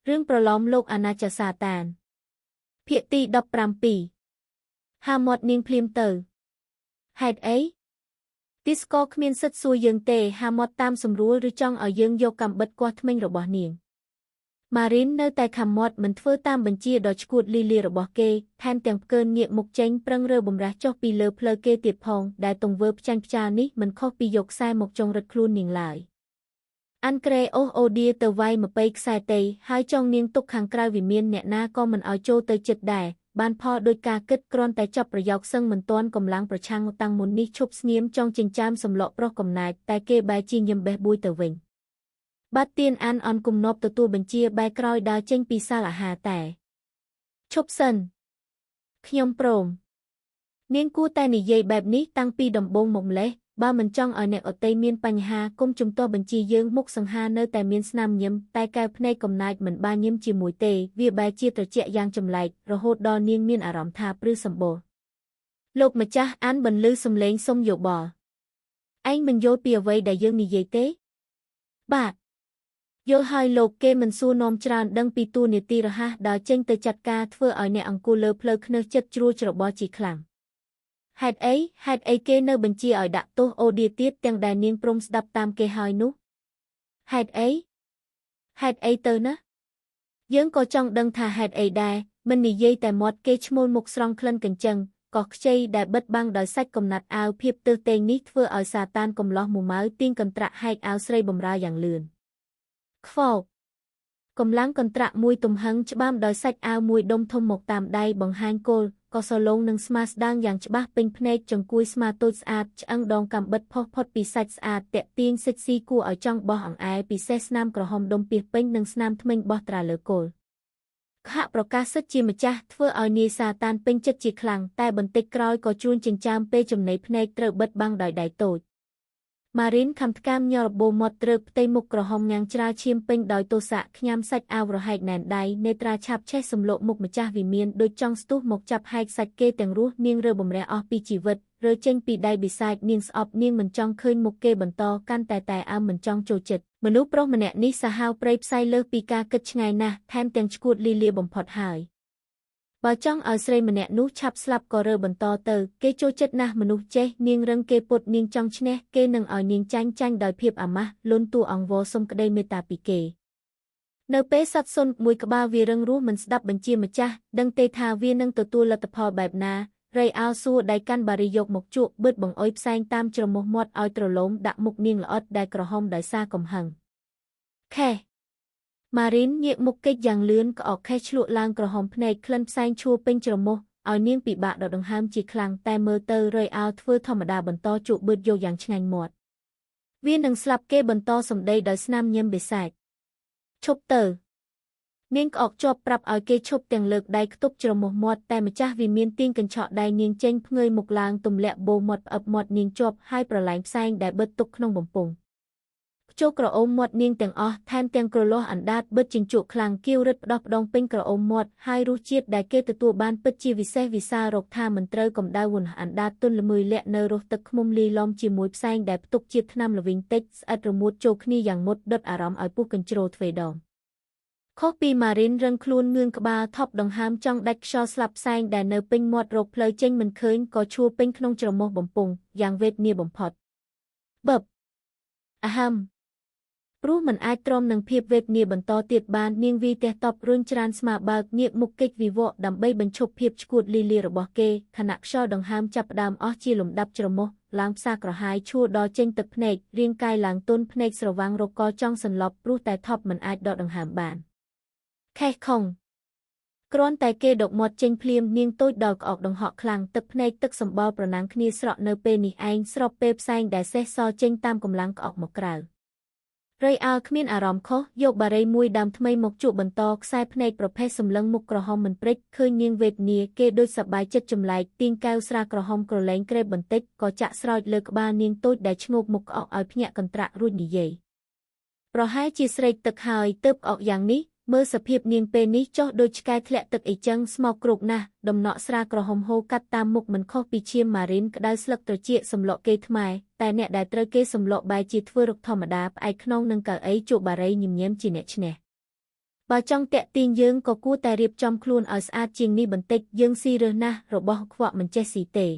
រឿងប្រឡំលោកអាណាចសាតានភាគទី17ហាមាត់នាងភ្លាមទៅហេតុអីទីស្កគ្មានសិទ្ធិសួរយើងទេហាមាត់តាមសម្រួលឬចង់ឲ្យយើងយកកាំបិតគាស់ធ្មេញរបស់នាងម៉ារីននៅតែខំមាត់មិនធ្វើតាមបញ្ជាដ៏ឈួតលីលារបស់គេថែមទាំងផ្កើនងាកមុខចេញប្រឹងរើបំរាស់ចុះពីលើផ្លូវគេទៀតផងដែលទង្វើផ្ចាញ់ផ្ចាលនេះមិនខុសពីយកខ្សែមកចងរឹតខ្លួននាងឡើយអាន់ក្រេអូសអូឌៀទៅវាយ20ខ្សែទេហើយចងនាងទុកខាងក្រៅវិមានអ្នកណាក៏មិនឲ្យចូលទៅចិត្តដែរបានផលដោយការគិតគ្រាន់តែចាប់ប្រយោគសឹងមិនទាន់កម្លាំងប្រឆាំងតាំងមុននេះឈប់ស្ងៀមចង់ចិញ្ចើមសម្លក់ប្រុសកំណាចតែគេបែរជាញឹមបេះបួយទៅវិញបាត់ទៀនអានអន់គំនប់ទទួលបញ្ជាបែរក្រោយដើរចេញពីសាលអាហារតែឈប់សិនខ្ញុំព្រមនាងគួរតែនិយាយបែបនេះតាំងពីដំបូងមកម្លេះបើមិនចង់ឲ្យអ្នកអតីមានបញ្ហាគុំជំទាស់បញ្ជាយើងមុខសង្ហានៅតែមានស្នាមញឹមតែកែវភ្នែកកំណាចមិនបានញឹមជាមួយទេវាបែរជាត្រជាក់យ៉ាងចម្លែករហូតដល់នាងមានអារម្មណ៍ថាព្រឺសម្បុរលោកម្ចាស់អានបន្លឺសំឡេងសុំយោបល់ឯងមិនយល់ពីអ្វីដែលយើងនិយាយទេបាទយល់ហើយលោកគេមិនសួរនាំច្រើនដឹងពីតួនាទីរហ័សដល់ចេញទៅចាត់ការធ្វើឲ្យអ្នកអង្គុលលើផ្លូវខ្នើសចិត្តជ្រួលច្របល់ជាខ្លាំងហេតុអីហេតុអីគេនៅបញ្ជាឲ្យដាក់ទោសអូឌៀទៀតទាំងដែលនាងព្រមស្ដាប់តាមគេហើយនោះហេតុអីហេតុអីទៅណាយើងក៏ចង់ដឹងថាហេតុអីដែរមិននិយាយតែមាត់គេឈ្មោលមុខស្រង់ក្លិនកញ្ចឹងក៏ខ្ចីដែលបិទបាំងដោយសាច់កំណាត់អាវភាពទើសទេងនេះធ្វើឲ្យសាតានកំឡោះមួម៉ៅទាញកន្ត្រាក់ហែកអាវស្រីបំរើយ៉ាងលឿនខ្វោកកម្លាំងកន្ត្រាក់មួយទំហឹងច្បាមដោយសាច់អាវមួយដុំធំមកតាមដៃបង្ហាញគល់ក៏សឡងនឹងស្មាស្ដាងយ៉ាងច្បាស់ពេញភ្នែកចង្គួយស្មាតូចស្អាតឆ្អឹងដងកាំបិតផុសផុតពីសាច់ស្អាតតាក់ទាញសិចស៊ីគួរឲ្យចង់បោះអង្អែលពិសេសស្នាមក្រហមដុំពីពេញនិងស្នាមធ្មេញបោះត្រាលើគល់ខៈប្រកាសសិទ្ធជាម្ចាស់ធ្វើឲ្យនាយសាតានពេញចិត្តជាខ្លាំងតែបន្តិចក្រោយក៏ជួនចិញ្ចើមពេលចំណីភ្នែកត្រូវបិទបាំងដោយដៃតូចម៉ារីនខំថ្កាមញរបូមាត់ត្រើកផ្ទៃមុខក្រហមញ៉ាំងច្រាលឈាមពេញដោយទោសៈខ្ញាំសាច់អាវរហែកណែនដៃនេត្រាឆាប់ឆេះសំឡុកមុខម្ចាស់វិមានដូចចង់ស្ទុះមកចាប់ហែកសាច់គេទាំងរស់នាងរើបំរះអស់ពីជីវិតរើចេញពីដៃបិសាចនាងស្អប់នាងមិនចង់ឃើញមុខគេបន្តកាន់តែតែអើមិនចង់ចូលចិត្តមនុស្សប្រុសម្នាក់នេះសាហាវព្រៃផ្សៃលើសពីការគិតឆ្ងាយណាស់ថែមទាំងឈួតលីលាបំផុតហើយបើចង់ឲ្យស្រីម្នាក់នោះឆាប់ស្លាប់ក៏រើបន្តទៅគេចូលចិត្តណាស់មនុស្សចេះនាងរឹងគេពុតនាងចង់ឈ្នះគេនឹងឲ្យនាងចាញ់ចាញ់ដោយភាពអាម៉ាស់លន់តួអង្វរសុំក្តីមេត្តាពីគេនៅពេលសត្វសុនមួយក្បាលវារឹងរូសមិនស្ដាប់បញ្ជាម្ចាស់ដឹងទេថាវានឹងទទួលលទ្ធផលបែបណារៃអោសួរដៃកាន់បារីយកមកជក់បឺតបង្អុយផ្សែងតាមច្រមុះមាត់ឲ្យទ្រលោមដាក់មុខនាងល្អិតដែលក្រហមដោយសារកំហឹងខេម៉ារីនងាកមុខកិច្ចយ៉ាងលឿនក្អកខេះឆ្លក់ឡើងក្រហមភ្នែកក្លិនផ្សែងឈួរពេញច្រមុះឲ្យនាងពិបាកដកដង្ហើមជាខ្លាំងតែមើលទៅរៃអោធ្វើធម្មតាបន្តជក់បឺតយកយ៉ាងឆ្ងាញ់មាត់វានឹងស្លាប់គេបន្តសម្ដីដោយស្នាមញឹមបិសាចឈប់ទៅនាងក្អកជាប់ប្រាប់ឲ្យគេឈប់ទាំងលើកដៃខ្ទប់ច្រមុះមាត់តែម្ចាស់វាមានទាញកញ្ឆក់ដៃនាងចេញផ្ងើយមុខឡើងទម្លាក់បូមាត់ផ្អឹបមាត់នាងជាប់ហើយប្រឡែងផ្សែងដែលបិទទុកក្នុងបំពង់ចូលក្រអូមមាត់នាងទាំងអស់ថែមទាំងក្រលាស់អណ្ដាតបិទជញ្ជក់ខ្លាំងគៀវរឹតផ្ដោះផ្ដងពេញក្រអូមមាត់ហើយរសជាតិដែលគេទទួលបានពិតជាវិសេសវិសាលរកថាមិនត្រូវកម្ដៅវុនអណ្ដាតទន់ល្មើយលាក់នៅរសទឹកឃ្មុំលាយឡំជាមួយផ្សែងដែលផ្ទុកជាតិថ្នាំល្វីងតិចស្អិតរមួតចូលគ្នាយ៉ាងមុតដុតអារម្មណ៍ឲ្យពុះកញ្ជ្រោទ្វេដងខុសពីម៉ារីនរឹងខ្លួនងឿងក្បាលថប់ដង្ហើមចង់ដាច់ខ្យល់ស្លាប់ផ្សែងដែលនៅពេញមាត់រកផ្លូវចេញមិនឃើញក៏ឈួរពេញក្នុងច្រមុះបំពង់យ៉ាងវេទនាបំផុតបឹបអាហាំព្រោះមិនអាចទ្រាំនឹងភាពវេទនាបន្តទៀតបាននាងវីទះតបរុញច្រានស្មាបើកងាកមុខកិច្ចវិវត្តដើម្បីបញ្ឈប់ភាពឈួតលីលារបស់គេខណៈខ្យល់ដង្ហើមចាប់ផ្ដើមអស់ជាលំដាប់ច្រមុះឡើងផ្សាក្រហាយឈួរដល់ចេញទឹកភ្នែករាងកាយឡើងទន់ភ្នែកស្រវាំងរកកចង់សន្លប់ព្រោះតែថប់មិនអាចដកដង្ហើមបានខេះខុងគ្រាន់តែគេដកមាត់ចេញភ្លាមនាងតូចដល់ក្អកដង្ហក់ខ្លាំងទឹកភ្នែកទឹកសម្បុរប្រណាំងគ្នាស្រក់នៅពេលនេះឯងស្របពេលផ្សែងដែលសេះសល់ចេញតាមកម្លាំងក្អកមកក្រៅរៃអើគ្មានអារម្មណ៍ខុសយកបារីមួយដើមថ្មីមកជក់បន្តខ្សែភ្នែកប្រផេះសម្លឹងមុខក្រហមមិនព្រិចឃើញនាងវេទនាគេដូចសប្បាយចិត្តចម្លែកទាញកែវស្រាក្រហមក្រឡេងក្រេបបន្តិចក៏ចាក់ស្រោចលើក្បាលនាងតូចដែលឈ្ងោកមុខក្អកឲ្យភ្ញាក់កន្ត្រាក់រួចនិយាយប្រហែលជាស្រេកទឹកហើយទើបក្អកយ៉ាងនេះមើលសភាពនាងពេលនេះចុះដូចឆ្កែធ្លាក់ទឹកអីចឹងស្មោកគ្រោកណាស់ដំណក់ស្រាក្រហមហូរកាត់តាមមុខមិនខុសពីឈាមម៉ារីនក្តៅស្លឹកត្រចៀកសម្លក់គេថ្មតែអ្នកដែលត្រូវគេសម្លក់បែរជាធ្វើរកធម្មតាផ្អែកខ្នងនឹងកៅអីជក់បារីញញែមជាអ្នកឈ្នះ បើចង់តាក់ទាញយើងក៏គួរតែរៀបចំខ្លួនឲ្យស្អាតជាងនេះបន្តិចយើងស៊ីរើសណាស់របស់ខ្វក់មិនចេះស៊ីទេ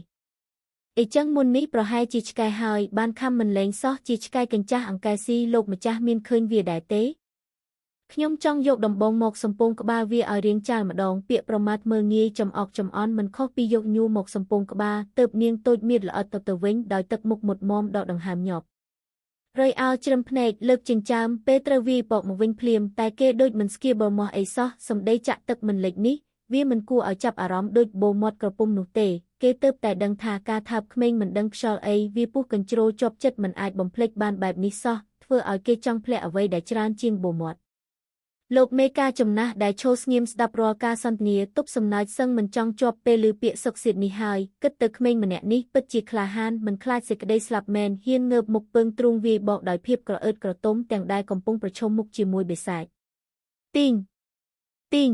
អីចឹងមុននេះប្រហែលជាឆ្កែហើយបានខំមិនលែងសោះជាឆ្កែកញ្ចាស់អង្កែស៊ីលោកម្ចាស់មានឃើញវាដែរទេខ្ញុំចង់យកដំបងមកសំពងក្បាលវាឲ្យរៀងចាលម្ដងពាក្យប្រមាថមើលងាយចំអកចំអន់មិនខុសពីយកញួរមកសំពងក្បាលទៅនាងតូចមៀតល្អិតទៅវិញដោយទឹកមុខមុតមមដកដង្ហើមញាប់រយអោជ្រឹមភ្នែកលើកចិញ្ចើមពេលត្រូវវាយបកមកវិញភ្លាមតែគេដូចមិនស្គៀបមាស់អីសោះសម្ដីចាក់ទឹកមិនលិចនេះវាមិនគួរឲ្យចាប់អារម្មណ៍ដូចបូមាត់ក្រពុំនោះទេគេទើបតែដឹងថាការថើបក្មេងមិនដឹងខ្យល់អីវាពុះកញ្ជ្រោលជាប់ចិត្តមិនអាចបំភ្លេចបានបែបនេះសោះធ្វើឲ្យគេចង់ភ្លាក់អ្វីដែលច្រើនជាងបូមាត់លោកមេការចំណាស់ដែលឈរស្ងៀមស្ដាប់រាល់ការសន្ទនាទប់សំណើចសឹងមិនចង់ជាប់ពេលឮពាក្យសុកសៀតនេះហើយគិតទៅក្មេងម្នាក់នេះពិតជាក្លាហានមិនខ្លាចសេចក្តីស្លាប់មែនហ៊ានងើបមុខពើងទ្រូងវាយបកដោយភាពក្រអឺតក្រទុំទាំងដែលកំពុងប្រឈមមុខជាមួយបិសាចទីងទីង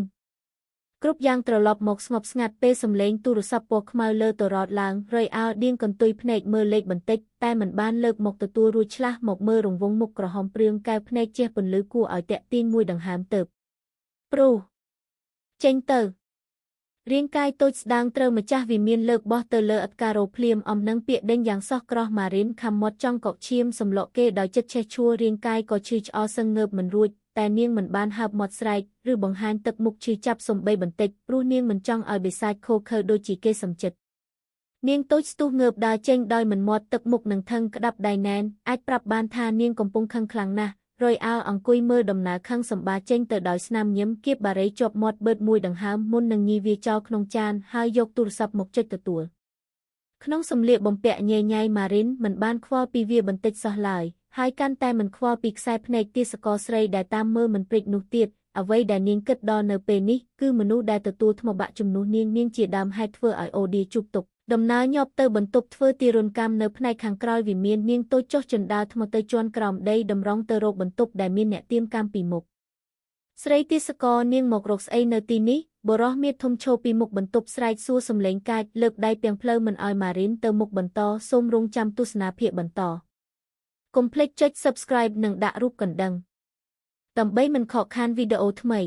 គ្រប់យ៉ាងត្រឡប់មកស្ងប់ស្ងាត់ពេលសំឡេងទូរស័ព្ទពណ៌ខ្មៅលើទៅរត់ឡើងរយអោដៀងកន្ទុយភ្នែកមើលលេខបន្តិចតែមិនបានលើកមកទទួលរួចឆ្លាស់មកមើលរង្វង់មុខក្រហមព្រឿងកែវភ្នែកជះពន្លឺគួរឲ្យតាក់ទាញមួយដង្ហើមទៅព្រុសចេញទៅរាងកាយតូចស្ដាងត្រូវម្ចាស់វិមានលើកបោះទៅលើអត្ការ៉ូភ្លាមអំនឹងពាក្យដេញយ៉ាងសោះក្រោះម៉ារីនខំមាត់ចង់កកឈាមសម្លក់គេដោយចិត្តឆេះឆួលរាងកាយក៏ឈឺឆ្អល់សឹងងើបមិនរួចតែនាងមិនបានហើបមាត់ស្រែកឬបង្ហាញទឹកមុខឈឺចាប់សំបីបន្តិចព្រោះនាងមិនចង់ឲ្យបិសាចខូខើដូចជាគេសំចិត្តនាងតូចស្ទុះងើបដើរចេញដោយមិនមាត់ទឹកមុខនឹងថឹងក្តាប់ដៃណែនអាចប្រាប់បានថានាងកំពុងខឹងខ្លាំងណាស់រយអោអង្គុយមើលដំណើរខឹងសម្បាចេញទៅដោយស្នាមញឹមគៀបបារីជាប់មាត់បឺតមួយដង្ហើមមុននឹងញីវាចោលក្នុងចានហើយយកទូរស័ព្ទមកចុចទទួលក្នុងសម្លៀកបំពាក់ញ៉ៃញ៉ៃម៉ារីនមិនបានខ្វល់ពីវាបន្តិចសោះឡើយហើយកាន់តែមិនខ្វល់ពីខ្សែភ្នែកទាសករស្រីដែលតាមមើលមិនព្រិចនោះទៀតអ្វីដែលនាងគិតដល់នៅពេលនេះគឺមនុស្សដែលទទួលថ្មបាក់ជំនួសនាងនាងជាដើមហេតុធ្វើឲ្យអូឌីជួបទុក្ខដំណើរញាប់ទៅបន្ទប់ធ្វើទារុណកម្មនៅផ្នែកខាងក្រោយវិមាននាងតូចចុះជណ្ដើរថ្មទៅជាន់ក្រោមដីតម្រង់ទៅរកបន្ទប់ដែលមានអ្នកទៀមកម្មពីមុខស្រីទាសករនាងមករកស្អីនៅទីនេះបុរសមាឌធំឈរពីមុខបន្ទប់ស្រែកសួរសំឡេងកាចលើកដៃពាំងផ្លូវមិនឲ្យម៉ារីនទៅមុខបន្តសូមរងចាំទស្សនាភាគបន្តកុំភ្លេចចុច Subscribe និងដាក់រូបកណ្ដឹងដើម្បីមិនខកខានវីដេអូថ្មី។